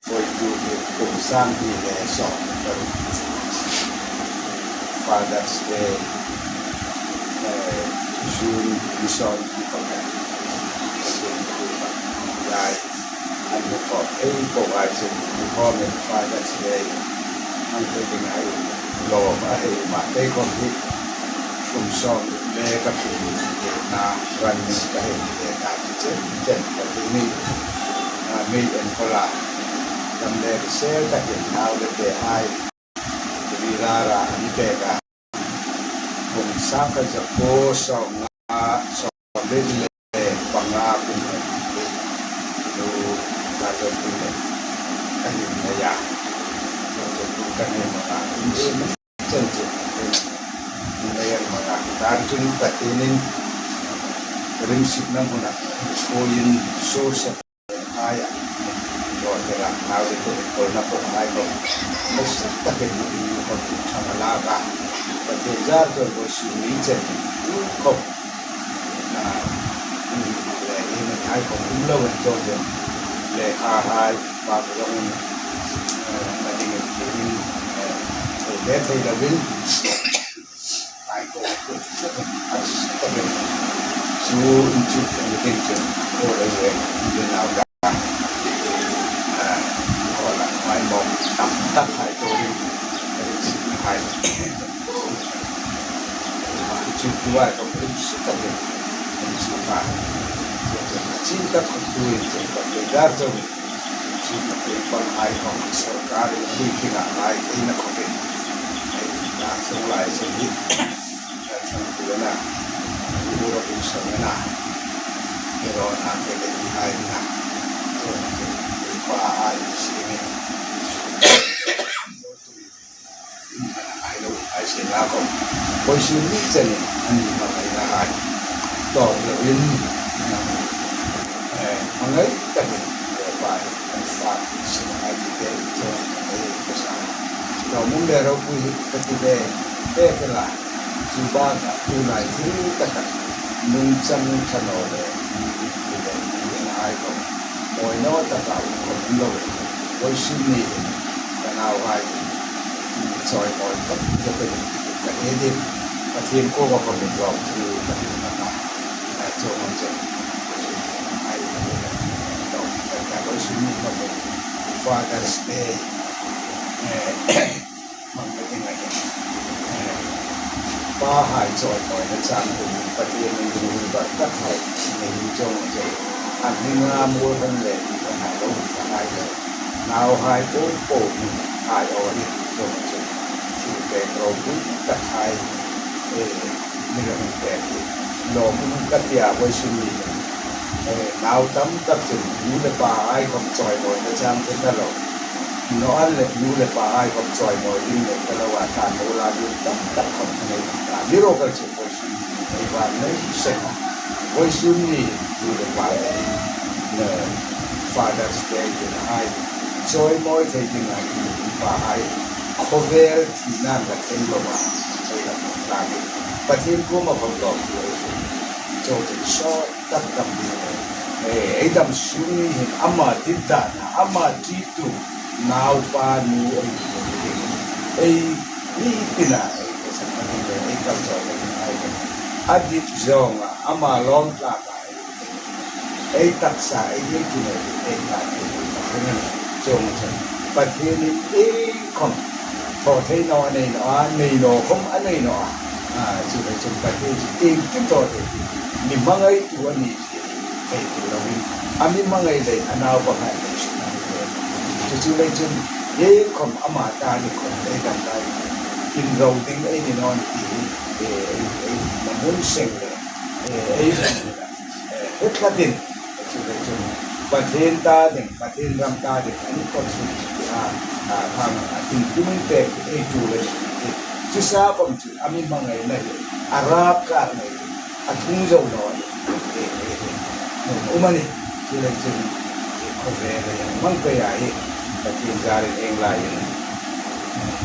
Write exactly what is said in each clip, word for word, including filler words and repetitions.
Voituk hi kum sang hni le sawm le paruk, Father's Day, eh, June ni sawm ni pakhat, lai an ni khawm ei po ai chu ni khawm in Father's Day an thei ding ai lawm a hei ma tei khawm hi kum sawm le ka pi na ran ni ka hei ni le ka ti chen chen ka ti ni, ah, mi en ko la dam le sel takin nau le te ai ri ra ra an pek a. Kum sang khat za ko sawm nga, sawm le le panga kum khat ni lu ka zo kum le ka ni ma ya. Zo kum ka ni ma ka kum chen chen. Ni ma ya ma ka dar chun ka ti nin rim sik na huna ko in so sa ai a, lo te la, nau le te, ko na ko ai ko. Ko sa ta ke ni ko ti chang la ka. Ka te jar ko ko si ni chen ko. Na, ni le ni ai ko um lo en to de. Le ha hai, ba ko lo. Na ding in, eh, thei le thei lo in. Ai ko, ko, ko, ko, ko, chu in chu kan ding chu ko le le le nau da. Ah, ko la mai mo tam tak hai ko ring. Hai. Chu tu ai ko ring si ta le. Chu ka. Chu ta ko tu in chu ka dar chu. Chu ka pei pal hai khawm sawrkar in hlui thingah ngai theina khawpin ei inhlan chung lai chen hi kan thangpui a na, Pu Robinson a na, Herona te le ni hai na, chuan chu pa ai simin, Ai lo, ai se la ko. Koi su ni chen an ni ma ai la hai. To lo in, eh, mangai takin le pai an fa sin ai ti te to ai ko sa. Lo mun le ro ku hi ka ti le, te ke la. Chu ba ka tu lai thil ta ka. Nung chang thano le, ni le, ni ai ko. Mawi naw taka um khawm an lo, vawisun ni hin ka nauhai chawimawi tak tak a ni tih ka hriet in, Pathien kuoma khawm min lawm thu ka hrilh hlak a, chuongchun ai ka hrilh hlak a, vawisun ni khawm Father's Day, eh, hmangna ding a hin, eh, pahai chawimawina chang dingin Pathienin lungril var tak hai nei chuong chu, a hminga mual hran le inhran hai lo hung ta hai le, nauhai po po hminga ai aw ni chuong chu, thil pek ropui tak hai, eh, mi lo hung pek hi lawmum ka tia vawisun ni hin, eh, nau tam tak chun nu le pa ai khawm chawimawina chang thei ta lo. Naw an le nu le pa ai khawm chawimawi ding nei ta lo a, tlan lo la ding tam tak khawm a nei ta. Ni ro kal chu vawisun ni ei vang nei seng a. Vawisun ni nu le pa te, eh, Father's Day tina ai chawimawi thei ding a, nu le pa ai khawvel thina'n la thleng lo a, ei la thleng ta ding. Pathien kuoma khawm lawm thu ei hrilh. Chuongchun sawt tak dam ding a nih. Eh, ei dam sung ni hin ama dit dana, ama ṭitu naupa nu ei ni ding. Ei ni tina ei kosak na ding le, ei kal chawina ding ai le. A dit zawnga, ama lawm tlaka ei, ei taksa, ei ni tina ei ta ding. Chuongchun Pathienin ei khawm thaw thei naw a nei naw a, nei naw khawm a nei naw a. A, chu le chun Pathien chu iengkim thaw thei, mi hmangaitu a ni thei ti loin, a mi hmangai leiin a naupa hai nei sin a ni thei. Chu chu le chun iengkhawm ama ta ni khawm ei dam lai, inro ding ei ni naw ni ti hi, eh, ei, ei, na hmun seng le, eh, ei, eh, hre tlatin, chu le chun Pathien ta ding, Pathien ram ta ding, an kawt suk a, a, khang a, tin tum pek ei tu le, chu sa khawm chu a mi hmangaina hi a rap kar nei, a thung zo naw a ni. Eh, eh, eh. Nun um a ni. Chu le chun, eh, khawvel a hmang pei a hi, Pathien zarin eng lai in, eh,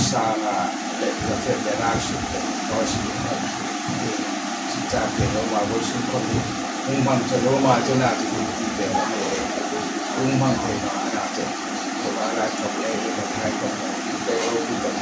sanga le, la fe le rak suk le, taw si le, eh, si chak le lo ma, vawisun khawm hi hung hmang chu lo ma chu na chu ti te, eh, hung hmang thei ma na chu.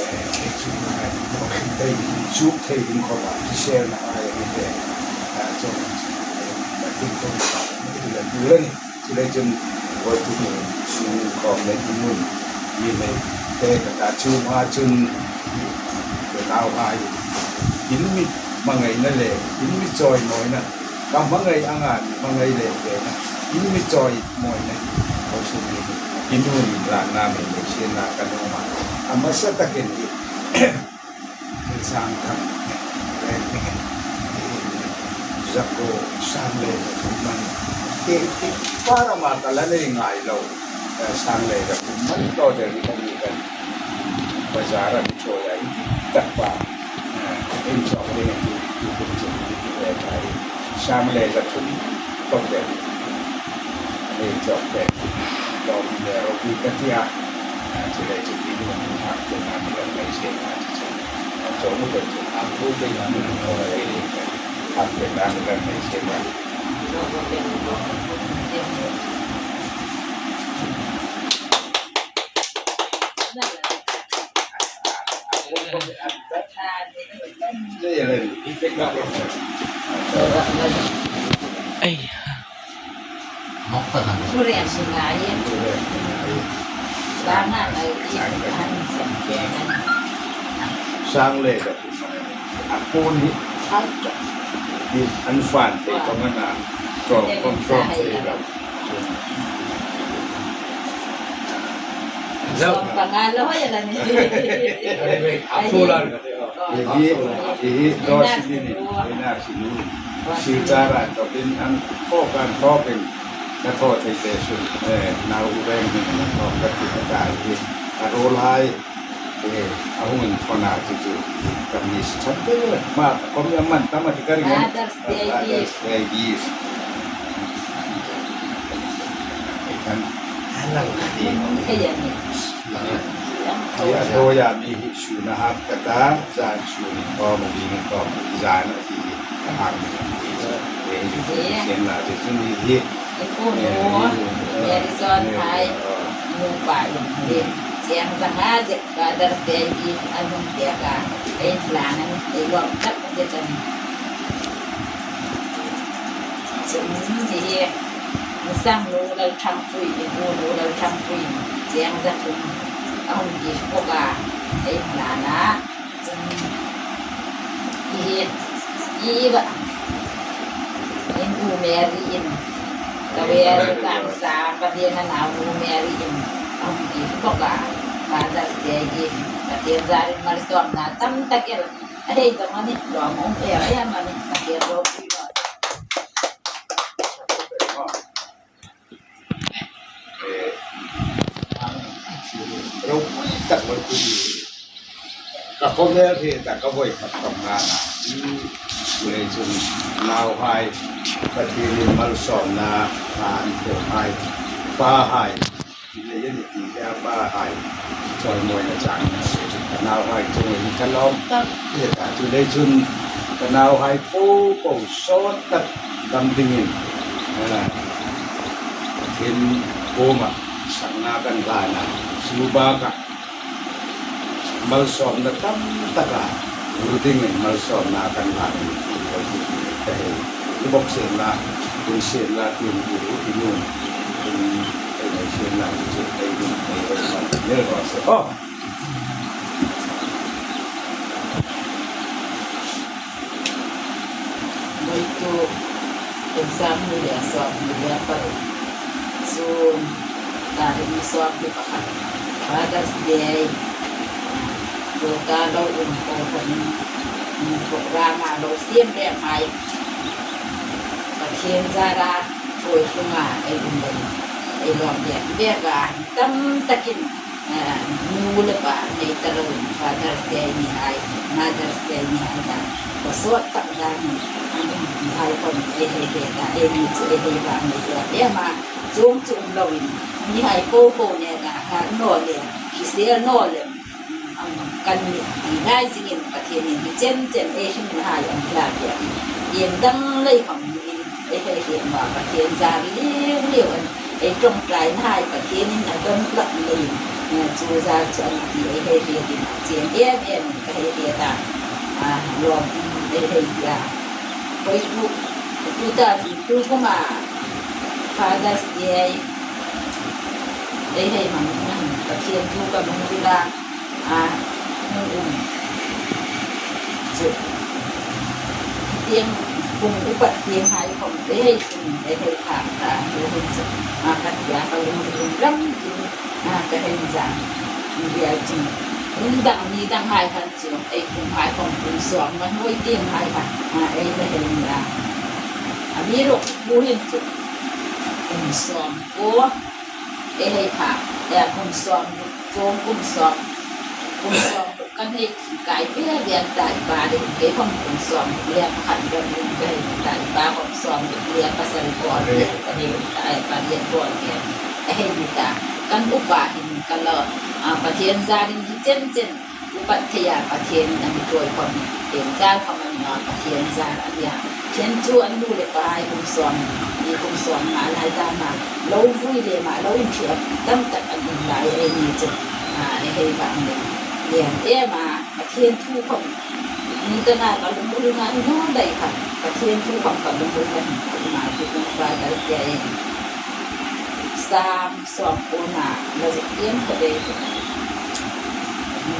Eh, hei chu ngai, mo khin thei ding, chuk thei ding khawma, hriselna ngai a ni le, ah, chuong, eh, Pathien kawng ka, la dul a ni. Chuleiin chun, vawituk ni, sum khawm le inhmun, mi nei te ka ta chu ma chun, ka nauhai, in mi hmangaina le, in mi chawimawina, ka hmangai anga mi hmangai le le na, in mi chawimawina, hau sum ni, inhmun ranna mi nei sienla ka nuom a. A hmasa takin hi, Sang thang, reng dingin, zak go, sang le, man, te, te, para ma ka la nei ngai lo, eh, sang le, man, to de, ni, ni, kan, bazar a mi chawi a, tak pa, eh, in chawk ding, tu, tu, tu, tu, tu, tu, tu, tu, sang le, zak thum, to de. Hei chawk pek, lawm le ropui ka ti a. A, chu le chu inhmun hak te na mi kan nei sien a, chu chu. A, chawk mu pek chu hak ropui na mi kan nei sien a. Ei. Sang le ka. A pawn hi, an fan thei ka man a, tawk, tawk, tawk thei ka. Sawm panga lo ya la ni. A thu lan ka te, oh. Hi, hi, hi, dawr si ni ni, hi na si ni. Silchar a tawkin an thaw kan tawkin ka thaw thei te sun. Eh, nau u reng ni na thaw ka ti ka ta hi. A ro lai. Eh, a hung inthawn a chu chu. Ka miss ṭhat de. Ma, kom ya man, tama ti ka ring. Father's Day gift. Father's Day gift. Kan. Hello, Adi. Hey, Adi. Hi a dawi a mi hi sun a hak ka ta, zan sun khawm, ding khawm, zan a ti hi, ka hak mi ti chu. Ei, ei, sien la, ti chu ni hi. In unu, eh, Mary John hai, eh, nupa in hi. Chieng zanga zek Father's Day gift an hung pek a, ei lang an, ei lawm tak zet a nih. Chun hi, in sangnu Lalṭhangpui, in unu Lalṭhangpui, chieng za thum a hung gift bawk a, ei hlan a. Chun hi, hi va, in u Mary in, ka vel ka sa, ka vel a nau u Mary in, a hung gift bawk a, Father's Day gift, ka tel zarin malsawmna tam tak el. A hei dawng a nih, lawmum em em a nih, Pathien ropui raw se. Eh, ropui tak lo tu. Ka khawvel hi ta ka voi tak tak na na. Ni, ni chun nauhai, Pathienin malsawmna, an thawhai, pahai. Ti le yen ti le a pahai. Chawimawina chang. Ka nauhai chungah ka lawm tak le ta. Chu le chun ka nauhai po po sawt tak dam dingin. Ah, Pathien kuoma sakna kan hlan a. Chu bakah malsawmna tam taka hmu dingin malsawmna kan hlan a ni ti ka hei. Ni bawk sien la, hun sien la, tun bu, i nun, hun, ei nei sien la, chu ei nun, ei nun, ei nun, ei nun, ei nun. Oh! Voi tu, exam ni le, sawm ni le, paruk. June tarik sawmhni pakhat, Father's Day, lo ka lo um ko khan, program a lo siem le mai, Pathien zara ṭhuoi tlunga ei um lei, ei lawm bek bek a, tam takin, eh, nu le pa nei ta loin Father's Day ni hai, Mother's Day ni hai ta, ko sawt tak dan, an um hai kon ei hei hriet a, eini chu ei hei va nei ta em a, chuong chu um loin, ni hai po po nena, har naw le, hrisel naw le, um, kan ni ti lai zingin Pathienin mi chen chen ei hringnahai an hla pek. Ieng dang lei khom niin ei hei hriet naw a, Pathien zar liu liu an ei ṭawngṭainahai Pathienin a don hlak leiin, eh, chu zar chu a ni ti ei hei hriet in a chieng em em ka hei hriet a, a, lawm ei hei ti a. Koi tu, tu ta, tu kuma Father's Day ei hei hmang hin Pathien thu ka lungrila, a, hung um chu tieng, hung upat tienghai khom ei hei tlung, ei hei phak ta, tu hun chu, a, ka tia ka lungril ram in, a, ka hei zang. Bial chun, hun dang ni danghai khan chu ei kum hai khom kum sawm ma hnuoi tienghai kha, a, ei la hei ni a. Amiruokchu hin chu kum sawm kuo ei hei phak, eh, kum sawm, chuong kum sawm, kum sawm kan hei kai ve ve an ta i pa le, kei khom kum sawm le pakhat dam in ka hei ta, i pa khom sawm le pasari bawr le ka hei ta, i pa le bawr le ka hei ni ta. Kan upa hin ka lo, a, Pathien zarin hi chen chen upat thei a, Pathienin a mi ṭhuoi khom, Pathien zar khom a ni a, Pathien zar a ni a. Chen chu an nu le pa hai kum sawm, i kum sawm nga lai dama lo vui le ma lo inṭhe tam tak an um lai ei ni chu, a, ei hei vang le. Lian em a, Pathien thu khom ni danga ka lungril nga ni naw dai kha, Pathien thu khom ka lungril nga ni naw dai kha, Father's Day. Sam sawm kuona la zuk tieng ka dei.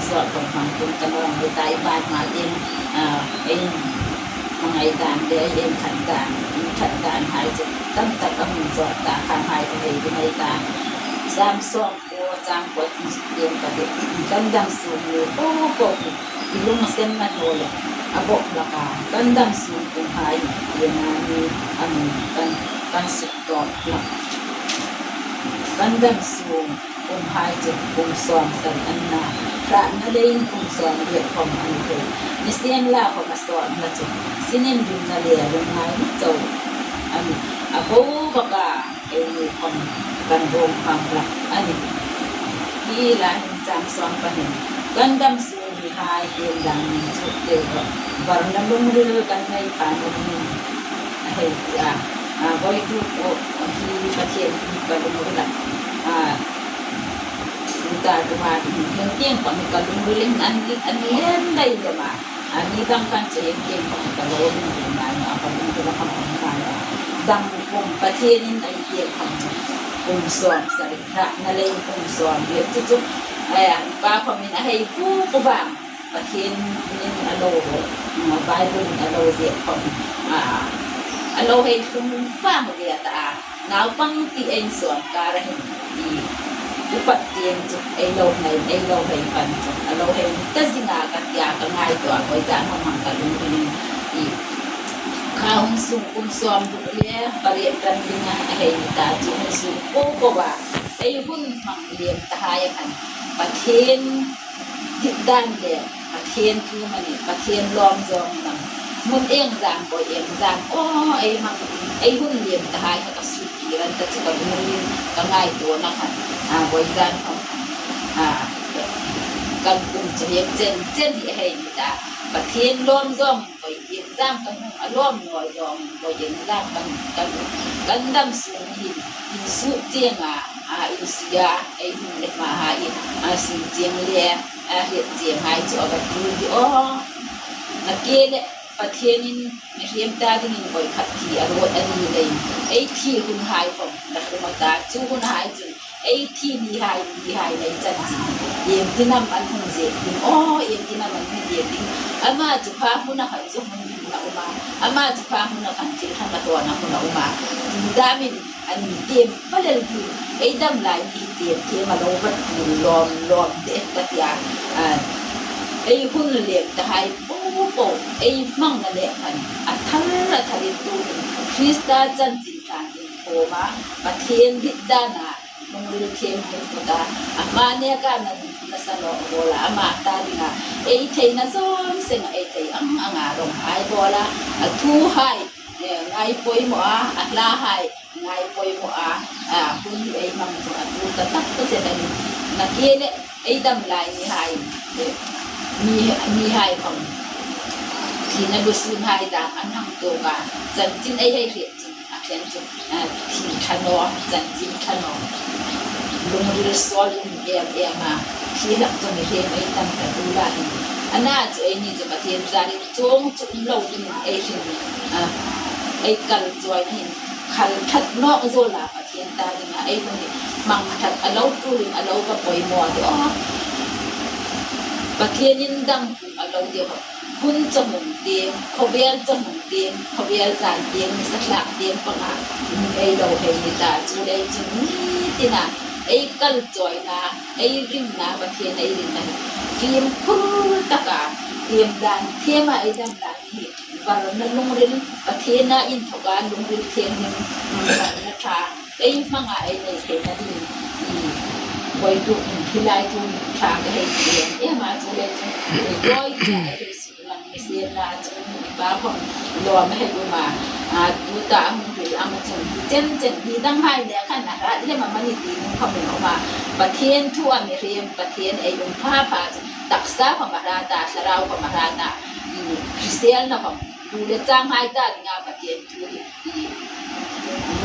Sawm kuo hmang tum ka nawng hei ta, i pa ma ding, a, ei hmangai dan le ei khan dan, ei ṭhat dan hai chu tam tak ka hung zawt ta, khang hai ka hei ding ei ta. Sam sawm kuo chang kuo tieng ka dei. Kan dam sung ni po po hi i lungsenna hnuoia a bawk hlak a, kan dam sung kum hai hi ieng a ni am kan, kan suk tawp hlak. Kan dam sung kum hai chu kum sawm sari an na, hratna leiin kum sawm riet khom a ni thei. Nisienla khom a sawtna chu sinin rimna le lungngaina chau a ni. A bo bawk a, eini khom kan ruong hmang hlak a nih. Hi lai hin chang sawm pahni, kan dam sung ni hai, ieng dang ni chu te ro, varna lungril kan nei pha naw ning a hei ti a. A, voituk, o, hi Pathien hi ka lungril a, a, tu ta tu ma hi, hieng tieng pang hi ka lungril in an, an lien dai lem a. A, ni dang khan chu hieng tieng pang ka lo lungril ngai naw, ka lungril a khom ngai naw. Dang kum Pathienin ei tieng pang chu kum sawm sari hratna lei kum sawm riet chu chu, a, i pa khomin a hei phu phu vang. Pathienin a lo, a, Bible in a lo ziek khom, a, a lo hei thlung vang ve ta a. Naupang ti ei sawm kara hin i upat tieng chu ei lo nei, ei lo hei pan chu a lo hei ta zing a ka tia ka ngaituo a, koi zan hmang ka lungril in i kha hun sung kum sawm ruk le pariet ran dinga a hei ni ta chu hun sung po po a ei hun hmang liem ta hai a khan Pathien dit dan le Pathien thu mani, Pathien lawm zawng nam. Hmun ieng zan, koi ieng zan, aw, ei hmang, ei hun liem ta hai kha ka suk kir an ta chu ka lungril ka ngaituona khan, a, koi zan khom, a, kan kum chu hieng chen chen hi a hei ni ta. Pathien lawm zawng, koi ieng zan kan hung a lawm naw zawng, koi ieng zan kan, kan, kan dam sung hin, insuk chieng a, a, insui a, ei hun le hma hai, a, sui chieng le, a, hriet chieng hai chu a va tul di aw. Nakie le Pathienin mihriem ta dingin voikhat thi a ruot a ni leiin, ei thi hun hai khom la hlum a ta, chu hun hai chun ei thi ni hai, ni hai nei chanchin, ieng tin am an hung ziek ding aw, ieng tin am an hung ziek ding. Ama chu kha hmun a khan chu hmun hmun a Ama, ama chu kha huna kan thil ṭha na tawna huna uma. Damin an mi tem palel hi, ei dam lai hi tem tem a lo va tul lawm lawm te ka tia. A, ei hun lem ta hai po po, ei hmang na le khan a thar a thar in tu Krista chanchin tlan in kawma, Pathien dit dana, Lungril thienghlim kuta, ama neka na, na sa lo bawla, ama ta dinga ei theina zawng senga ei thei ang anga rawnghai bawla, a thuhai, eh, ngai poimaw a, a hlahai ngai poimaw a, a, hun hi ei hmang chu a tul ta tak ta zet a nih. Nakie le ei dam lai mihai, eh, mi, mihai khom thina lusunhai dam an hang tuok a, chanchin ei hei hriet chun a ṭhen chu, a, thil ṭha naw, chanchin ṭha naw, lungril suol um em em a, thi hlak chu mihriem ei tam ta tu lai. Ana chu eini chu Pathien zarin chuong chu um lo dingin ei hring, a, ei kal chawina hin khal ṭhat nawk zuola Pathien ta dinga ei hung hi hmang ṭhat a lo turin a lo va poimaw a tih. Pathienin dang a lo deu. Hun chawhmum tieng, khawvel chawhmum tieng, khawvel zan tieng, nisa tlak tieng panga, um, ei lo hei ni ta, chu lei chun ni tina, ei kal chawina, ei ringna, Pathien ei ringna hi fimkhur taka, tiemdan, thiema ei dam dan hi, varna lungril, Pathiena inthoka lungril thienghlim, varna ṭha ei hmanga ei nei theina dingin, i, voi tu, hi lai tu ṭha ka hei ti em em a, chu lei chun, voi tia ei hei suklang mi sienla chun, i pa khom lawm hei um a, a, tuta a hung hril ang chun, chen chen hi danghai le khan a hrat lem a mani ti hung khom in um a, Pathien thu a mihriem, Pathien ei um pha pha chun, taksa khom a hrat a, thlarau khom a hrat a, i, hriselna khom, lu le changhai ta dinga Pathien thu hi, i,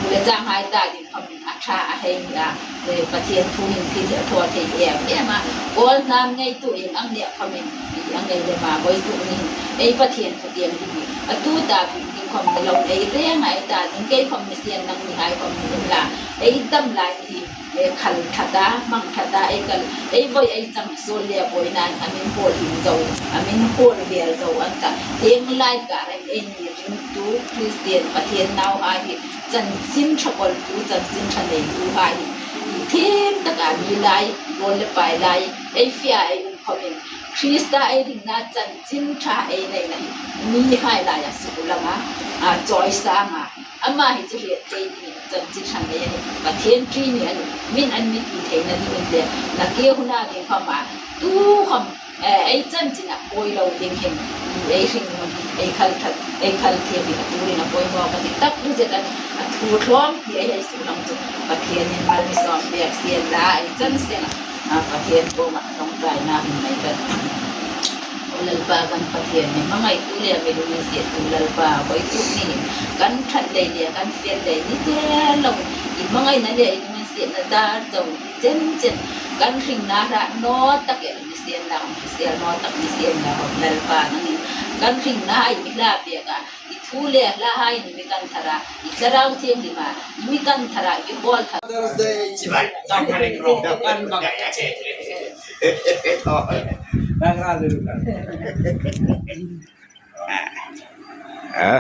lu le changhai ta ding khom a ṭha a hei ni a, e, Pathien thu hin thil a thaw thei em em a, Kawl hnam ngeitu in ang nia khom in, i, ang nei le ma voi tu ni, ei Pathien thu tieng ding hi, a tuta bik ding khom ni lo, ei reng ei ta ding, kei khom ni sien nang ni hai khom ni la, ei dam lai hi, e, khal ṭhata, hmang ṭhata, ei kal, ei voi ei chang suol le voi nan, a min hawl him zo, a min hawl vel zo an ta. Hieng lai kar ei ni ringtu, Kristien Pathien nauhai hi, chanchin ṭha kawltu, chanchin ṭha neitu hai hi, thiem taka mi lai, rawl le pai lai, ei fia ei um khomin, Krista ei ringna chanchin ṭha ei neina hi, mihai laia suklang a, a, chawisang a, ama hi chu hriet thei ni, chanchin ṭha nei a nih, Pathien ṭi ni a nih, min an mi ti theina dingin le, nakie huna ding khom a, tu khom, eh, ei chanchin a pawi lo ding hin, ei hringnun, ei khal ṭhat, ei khal thiem hi a turin a pawimaw ka ti tak zet a nih, a thu tlawm ti ei hei suklang chu, Pathienin mal mi sawm pek sien la, ei chan seng a, a, Pathien kuoma ṭawngṭaina hin nei kan. O Lalpa kan Pathien, mi hmangaitu le mi lunginsiettu Lalpa, voi tu ni hin kan ṭhat lei le kan fel lei ni te lo, i hmangaina le i lunginsietna dar zo chen chen, kan hringna hrat naw tak el ni sien la, hong hrisel naw tak ni sien la, Lalpa nangin kan hringna ei mi hla pek a, i thu le hlahai ni mi kan thar a, i Thlarau Thienghlim a ni mi kan thar a, i hawl thar. Father's Day. Ha?